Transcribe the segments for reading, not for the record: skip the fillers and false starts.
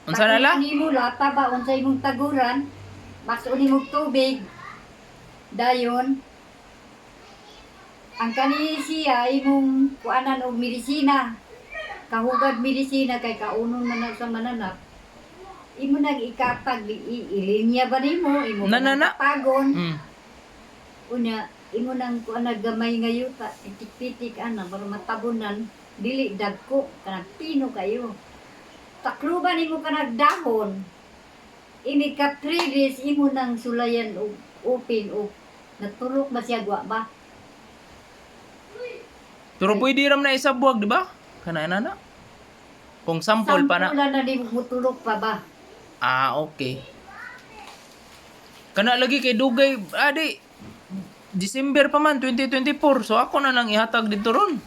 Unsa na la? Taguran nimo lata ba unsa imong taguran? Baso nimo tubig. Dayon ang kani siya imong kuanan og medisina. Kahugad medisina kay kaunon man na sa mananap. Imo nang ikatag ilinya ba nimo imo Na, na, na. tagon. Unya imo nang kuan gamay nga yuta pitik-pitik ana para matabunan dili dagko kanang pino kayo. Takluban nimo kanag dahon. Ini ka 3 days imo nang sulayan og open og natulok ba siya gwa ba? Pero pwede ram na isabuag, di ba? Kana na na. Kung sample pa na. Sample na di mutulok pa ba? Ah, okay. Kana lagi kay dugay adi December pa man 2024. So ako na lang ihatag dito ron.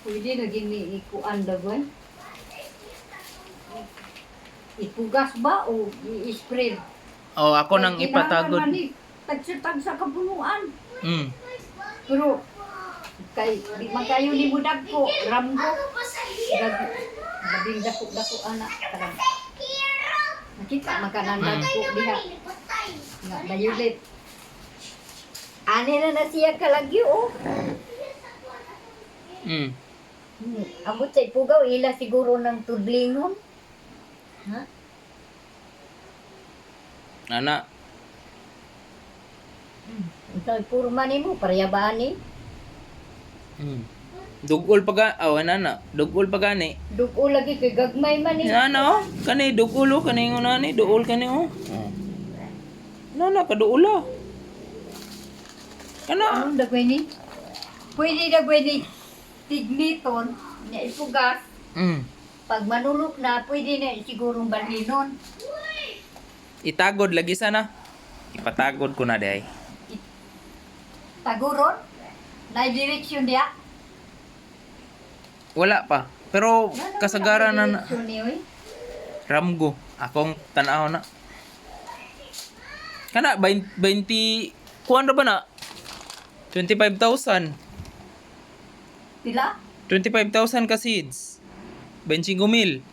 Pwede na gini ikuan dagwan. Ipugas ba o i-spread? Oh, ako nang Kay ipatagod. kinahanglan man ni tagsa-tagsa kapunuan. Pero kay di man kayo ni mo dagko, ramgo. Dag labing dako-dako ana kanang. Nakita man ka nang dagko diha nga violet. Ani na na siya kalagyo oh. Amot sa ipugaw ila siguro ng tudlingon. Ha? Ana. Unsa puro man nimo pareha ba ani? Dugol pa ga, oh, ana na. Dugol pa gani. Dugo lagi kay gagmay man ni. Ana oh, kani dugol oh, kani nguna ni duol kani oh. Oh. Ana na kaduol ah. Kana. Anong dagway ni? Pwede dagway ni tigniton nya ipugas. Pag manulok na, pwede na sigurong balhinon. Itagod lagi sana. Ipatagod ko na day. Taguron? Na direksyon diya? Wala pa. Pero kasagaran na, na Direksyon ni oy. Ramgo. Akong tanaw na. Kana 20 20 kuan ra ba na? 25,000. Pila? 25,000 ka seeds. 25,000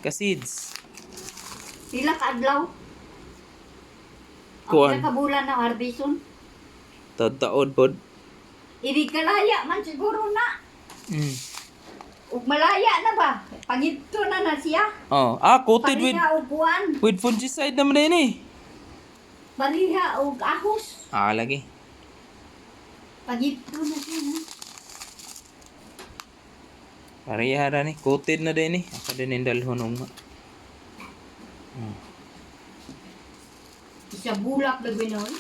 ka seeds. Pila ka adlaw? Ang Kuan. pila ka bulan na harbison? Taod-taod pod. Ibig kalaya man siguro na. Ug malaya na ba? Pangidto na na siya. Oh, ah, coated with Pariha og kuan. with fungicide naman din eh. Pariha og ahos. Ah, lagi. Pangidto na siya. Ha? Pareha ra ni, coated na din eh. Ako din yung dalhon ugma. Isa bulak na ginoy.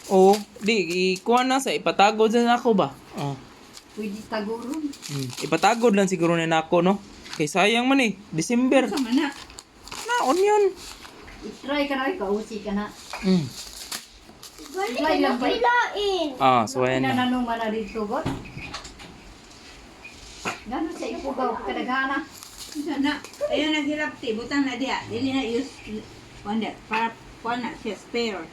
Oo, di ikuha na sa ipatagod sa nako ba? Oh. Pwede taguron. Ipatagod lang siguro na nako no. Kay sayang man eh, December. Sama na. Na onion. I-try ka na, oy, kausi ka na. Balik Try na lang ba? pilain. Ah, so ayan na. Pinananong man na dito, God. Gano'n sa ipugaw, kadaghana. Unsa na? Ayun naghilapti, butang na diha. Dili na use kuan diha, para kuan na siya spare.